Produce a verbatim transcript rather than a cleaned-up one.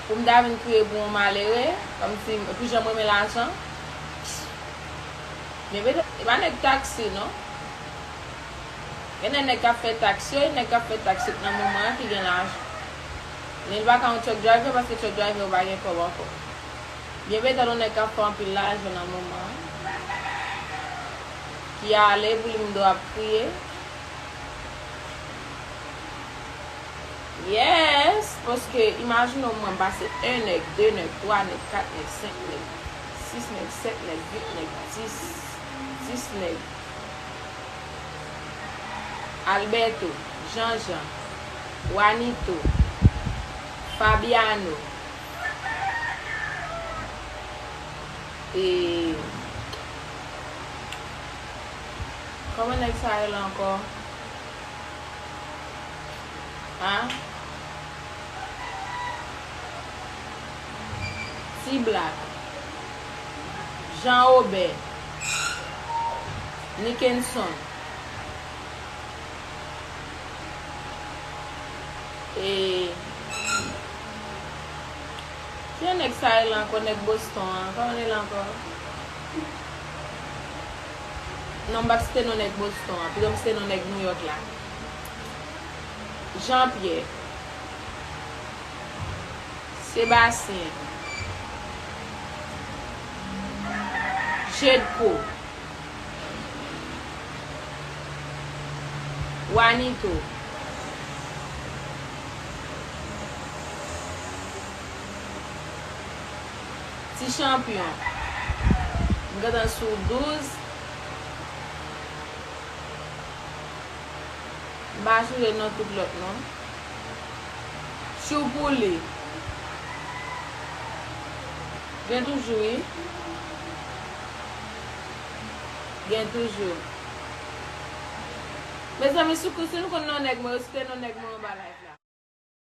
Pou m ta vin kriye pou yon malere, kòmsi, pou jan m renmen lajan. Men, e pa nèg taksi, non. Gen de nèg k ap fè taksi yo, e nèg k ap fè taksi nan moman an ki gen lajan. Men li pa ka yon truck driver, paske truck driver yo pa gen kòb ankò. Byen petèt yon nèg k ap fè anpil lajan nan moman an, ki ale pou li m do ap kriye. Yes, paske imajine w mwen pase en nèg, de nèg, twa nèg, kat nèg, senk nèg, sis nèg, sèt nèg, uit nèg, dis, dis nèg. Alberto, Jean-Jean, Juanito, Fabiano, e, kòman nèg sa rele ankò? An? Ti Blak, Jean Obè, Nickenson. E, ki jan nèg sa rele ankò, nèg Boston an? Kòman l rele ankò? Non, m p ap site non nèg Boston an. Pito m site non nèg Nouyòk la. Jean Pierre, Sébastien, Jedko, Juanito, Ti Chanpyon. M gentan sou douz. M pa sonje non tout lòt non. Choupoli. Gen toujou, wi. Gen toujou. Mezanmi, si, si nou konn non nèg mwen yo, site non nèg mwen anba live la.